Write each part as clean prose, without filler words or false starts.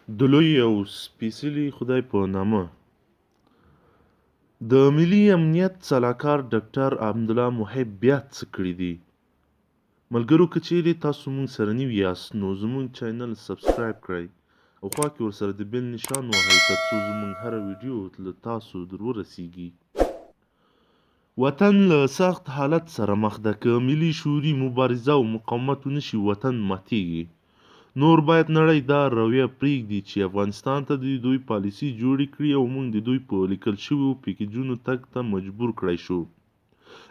د لوی او سپېڅلي خدای په نامه. د ملي امنیت سلاکار ډاکټر عبدالله محب بیا څه کړي دي؟ ملګرو که چیرې تاسو مونږ سره نوي یاست نو زمونږ چینل سبسکرایب کړئ او خوا کې ورسره د بیل نشان وهئ ترڅو زمونږ هره ویډیو له تاسو در ورسیږي. وطن له سخت حالت سره مخ ده، که ملي شعوري مبارزه او مقاومت ونشي وطن ماتیږي. نور باید نړۍ دا رویه پرېږدي چې افغانستان ته دې دوی پالیسي جوړې کړي او موږ د دوی په لیکل شویو پیکجونو تګ ته مجبور کړای شو.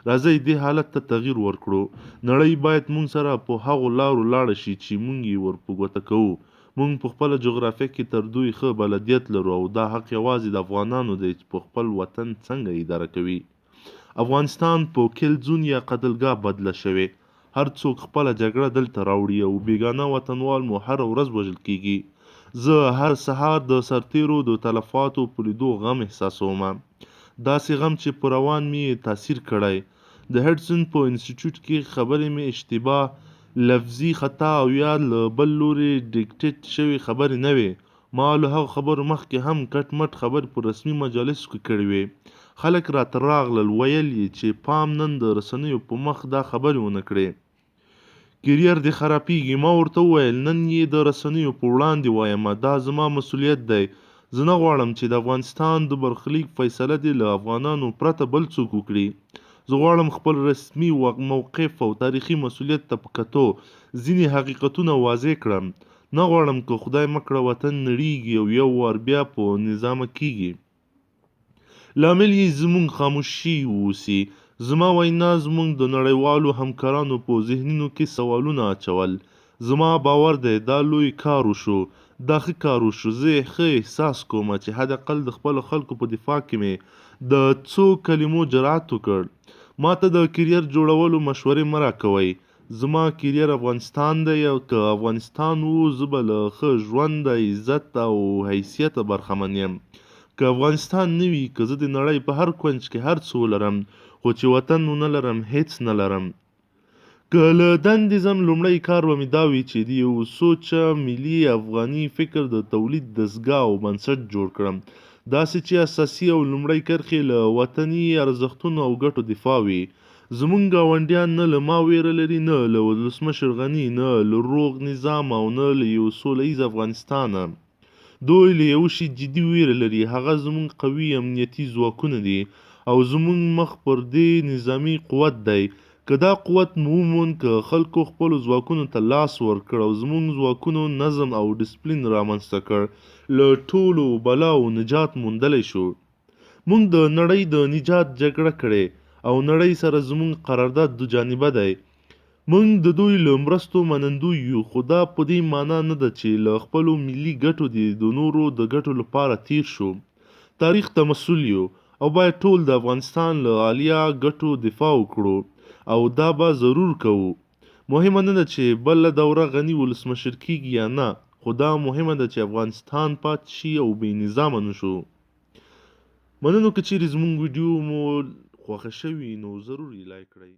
راځئ دې حالت ته تغییر ورکړو. نړۍ باید موږ سره په هغو لارو لاړه شي چې موږ یې ور په ګوته کوو. موږ په خپله جغرافیه کې تر دوی ښه بلدیت لرو او دا حق یوازې د افغانانو دی چې په خپل وطن څنګه اداره کوي. افغانستان په کیلزون یا قتلګاه بدله شوې. هر څوک خپله جګړه دلته راوړي او بېګانه وطنوال مو هره ورځ وژل کېږي. زه هر سهار د سرتېرو د تلفاتو په لیدو غم احساسوم. داسې غم چې په روان مې یې تاثیر کړی. د هډسن په انسټیټیوټ کې خبرې مې اشتباه، لفظي خطا او یا له بل لوري ډیکټیټ شوې خبرې نه وې. ما له هغو خبرو مخکې هم کټ مټ خبرې په رسمي مجالسو کې کړې وې. خلک راته راغلل، ویل یې چې پام نن د رسنیو په مخ دا خبرې ونه کړې، کیریر دې خرابېږي. ما ورته وویل نن یې د رسنیو په وړاندې وایم، دا زما مسوولیت دی. زه نه غواړم چې د افغانستان د برخلیک فیصله دې له افغانانو پرته بل څوک وکړي. زه غواړم خپل رسمي موقف او تاریخي مسوولیت ته په کتو ځینې حقیقتونه واضح کړم. نه غواړم که خدای مه کړه وطن نړېږي او یو وار بیا په نظامه کېږي، لامل یې زموږ خاموشي واوسي. زما وینا زموږ د نړیوالو همکارانو په ذهنونو کې سوالونه اچول. زما باور دی دا لوی کار وشو، دا ښه کار وشو. زه ښه احساس کوم چې حد اقل د خپلو خلکو په دفاع کې مې د څو کلمو جرأت وکړ. ماته د کریر جوړولو مشورې مه راکوئ. زما کریر افغانستان دی او که افغانستان و زه به له ښه ژونده، عزت او حیثیته برخمن یم. که افغانستان نه وي، که زه د نړۍ په هر کونج کې هر څه ولرم، خو چې وطن ونه لرم هېڅ نه لرم. که له دندې ځم لومړی کار به مې دا وي چې د یو سوچه ملي افغاني فکر د تولید دستګاه او بنسټ جوړ کړم، داسې چې اساسي او لومړۍ کرښې له وطني ارزښتونو او ګټو دفاع وي. زموږ ګاونډیان نه له ما وېره لري، نه له ولسمشر غني، نه له روغ نظامه او نه له یو سوله ییز افغانستانه. دوی له یوه شي جدي وېره لري، هغه زموږ قوي امنیتي ځواکونه دي او زموږ مخ پر دې نظامي قوت دی. که دا قوت مو وموند، که خلکو خپلو ځواکونو ته لاس ورکړ او زموږ ځواکونو نظم او ډسپلین رامنځته کړ، له ټولو بلاوو نجات موندلی شو. موږ د نړۍ د نجات جګړه کړې او نړۍ سره زموږ قرارداد دوجانبه دی. موږ د دوی له مرستو منندوی یو، خو دا په دې مانا نه ده چې له خپلو ملي ګټو دې د نورو د ګټو لپاره تېر شو. تاریخ ته مسؤل یو او باید ټول د افغانستان له عالیه ګټو دفاع وکړو او دا به ضرور کوو. مهمه نه ده چې بله دوره غني ولسمشر کېږي یا نه، خو دا مهمه ده چې افغانستان پاتې شي او بې نظامه نه شو. مننه که چیرې زموږ ویډیو مو خوښه شوي نو ضرور یې لایک کړئ.